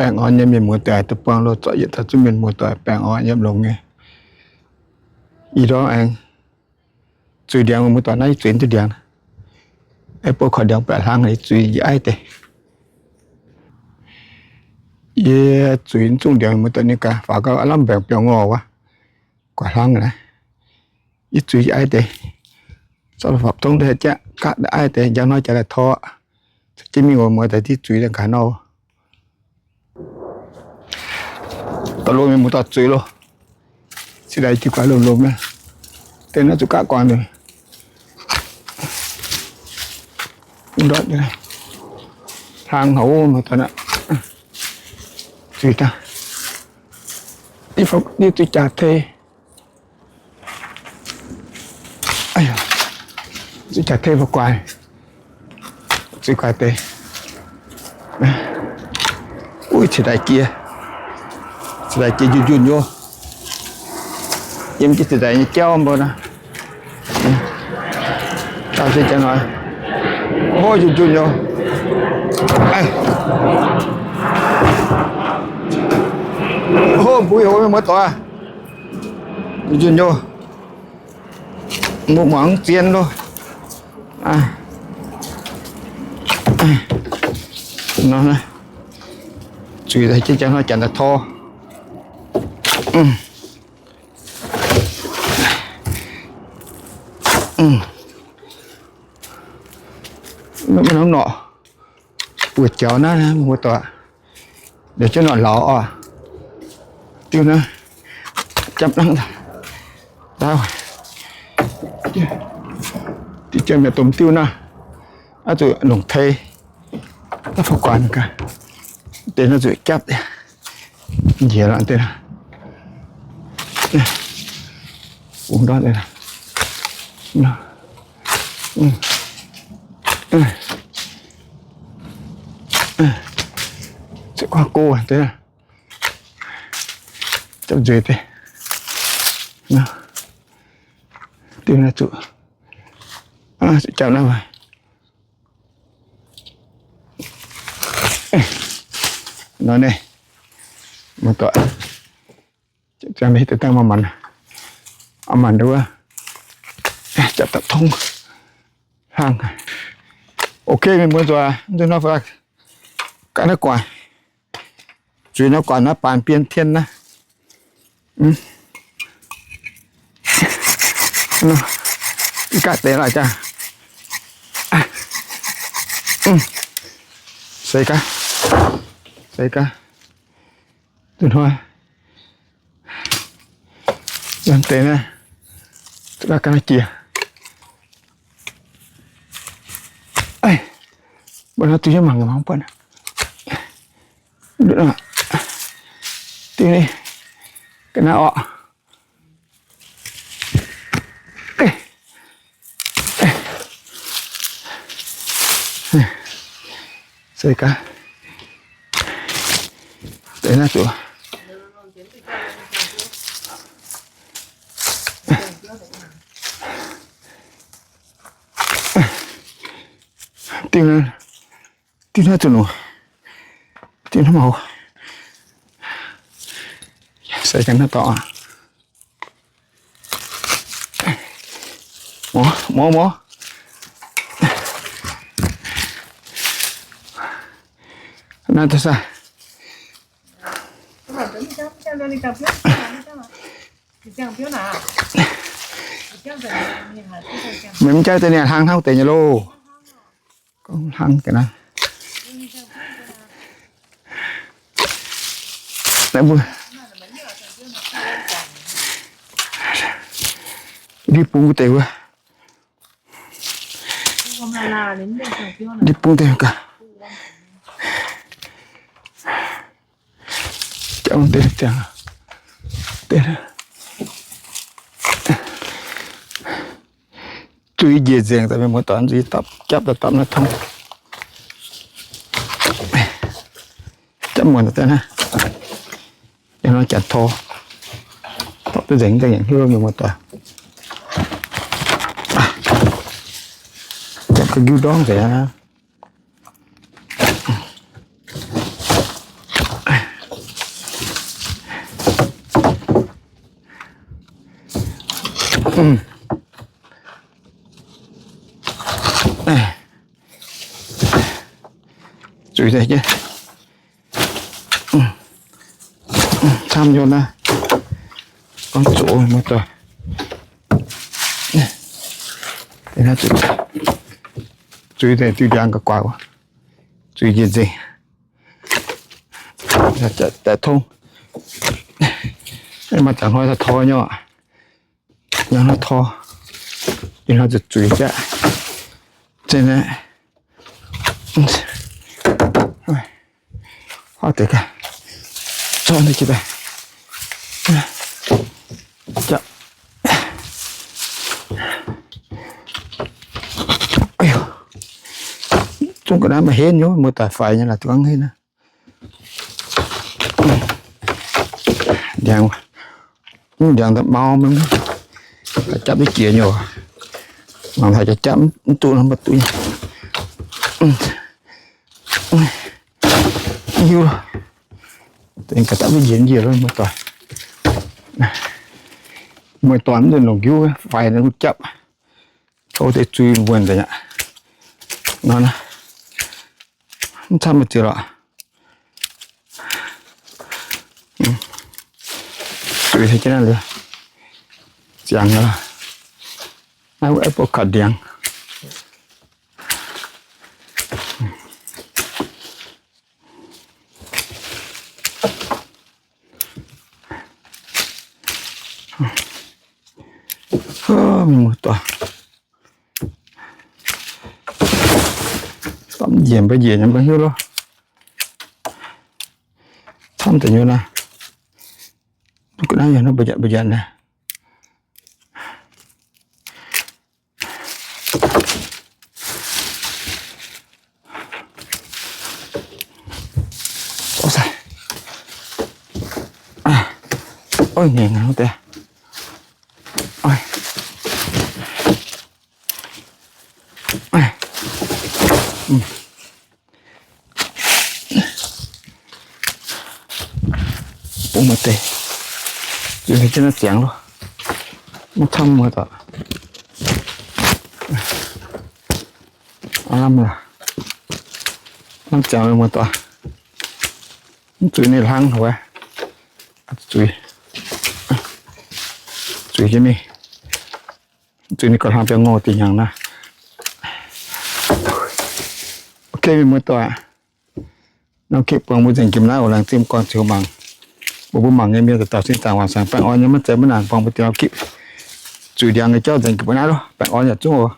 Baengh orn nyei mienh muoz-doic, deic-bung loh, zorqv yietc taux zunv mienh muoz-doic baengh orn yiem longx nyei. Ih ndorm aengx zuiz ndiangx, mienh muoz-doic, naaiv yie zuiz duqv ndiangx. Aengx bun korv ndiangx baeqc hlang, yie zuiz yie aiv deix. Yie zuiz zungv ndiangx, mienh muoz-doic, ninh gaax faaux gau aav lamh mbaengx biauv ngorc wuov. Guaax hlang naaiv, yie zuiz yie aiv deix. Zorqv la'fapc tongv deix jaqv gaqv aiv deix, njang hnoi jaax daaih tor. Caux jienv mingh oc, muoz-doic, div zuiz daaih gaax nor. Daaih lomh mienh muoz-doic zuiz loh. Cingx daaih jiu guaax lomh lomh naaiv. Deix naaiv zuqc gapv guaax nzengc. Ndortv hlang haic wuov, muoz-doic aac. Zuiz daaih, div zuiz jaax tei. Zuiz jaax tei fai guaax, zuiz guaax deix. Uix, cingx daaih jiex, cingx daaih jiex njunh njunh nyei. Yiem jienv cingx daaih nyei jauv mbuo nor. Dauh se jangx hnoi, hov, njunh njunh nyei. Hov, mbuo yaac mienh muoz-doic, njunh njunh nyei. Mbuo muangx zien loh. Nor, zuiz jiex jangx hnoi janx daaih tor. Mv norqc, buoz-jaux naaiv, mienh muoz-doic, liuz jienv norqc lauz oc. Diuh naaiv, japv nangv, diuh jien mi'aqv, domh diuh naaiv, aqv zuqc longc tei, aqv fai guaax gaax, deix naaiv zuqc japv, njiec lorqc deix, bungx ndortv deix. Zuqc guaax go deix, japv nzueic deix. Diuh naaiv zuqc, zuqc japv naaiv. Nor naaiv, muoz-doic, ziangh daaih hitv daaih maanc, maanc, maanc wuov, japv dapv tongv hlang. Ok, mienh muoz-doic, nzunc nor gaax naaiv guaax, zuiz nor guaax naaiv baanx bien tien naaiv. Ih gaax deix laaix jaax. Seix gaax, seix gaax. Duqv hnoi, yiem deix naaiv, duqv gaax ga'naaiv jiex. Mbuo nor duqv yiem mangc mangc buonc. Duqv ni, ga'naaiv orqc. Se gaax, deix naaiv zuqc, diuh naaiv, diuh naaiv zuqc nungc, diuh naaiv maux. Se gaax naaiv dorngx aqv. Mor, mor, mor. Naaiv daaih saah? Meih mv jauv deix ninh hlang hnangv deix nyei loh. Gorngv hlang ga'naaiv. Naaiv mbuo ndiev bung deix wuov. Ndiev bung deix gaax. Jauv deix ziangx. Zuiz njiec nzengc, daaih mienh muoz-doic, zuiz dapv, japv daaih dapv naaiv tong. Japv muonc daaih naaiv. Yangh nor janx tor. Dapv duqv nzengc, nzengc yangh hiuv mienh muoz-doic. Japv ga'ndiuv ndorngv nzengc aqv. Zuiz daaih jienv. Camv nyei naaiv. Gorngv zoqc muoz-doic. Zuiz daaih diuh ndiangx gu'guaix, zuiz njiec nzengc. Daaih tongv. Maaih zangc hnoi daaih tor nyei. Hnoi tor, ih hnoi zuqc zuiz jaqv. Zinh naaiv, huaav deix gaax, zorqv jienv daaih. Zungv ga'naaiv maaih henv nyei, muoz-doic, faix nyei laaix, duqv hnangv henv naaiv. Ndiangx, ndiangx daaih mau mingh, ga'japv duqv jiex nyei oc. Mangc haaix jaax japv mv duqv nor mv baac duqv nyei. Hiuv, ga'japv duqv njiec njiec lo, muoz-doic. Muoz-doic mv nzunc longc njuv faix nor duqv japv. Tov deix zuiz mbuonx deix aqv. Nor naaiv, mv camv maiv ziouc lorqc. Zuiz se jienv naaiv liuz, ziangx aqv. Naaiv apricot ndiangx. Mienh muoz-doic, dapv njiec mbuo njiec nyei mbuo hiuv loh. Camv deix nyei naaiv. Ga'naaiv yaac naaiv mbuo njanc mbuo njanc naaiv. Oix ngaengc deix. Bungx maaih deix, zuiz jienv naaiv ziangx loh. Maiv camv muoz-doic. Lamh lorqc. Lamh ziangx loh muoz-doic. Mv zuiz ninh hlang wuov. Zuiz, zuiz jienv ninh. Mv zuiz ninh gauh hlang biauv ngorh dih hnyangx naaiv. Ok, mienh muoz-doic, norm clip buangh mbuo nzengc jiex naaiv oc. Laengz zingh gorngv ziouc mangc. Mbuo mbuo mangc nyei mienh dauh dauh sin zaangc waangc saangc baengh orn nyei, maiv zeiz maiv nangc buangh mbuo diuh clip. Zuiz ndiangx nyei jauv nzengc jiex mbuo naaiv loh. Baengh orn yaac zungv oc.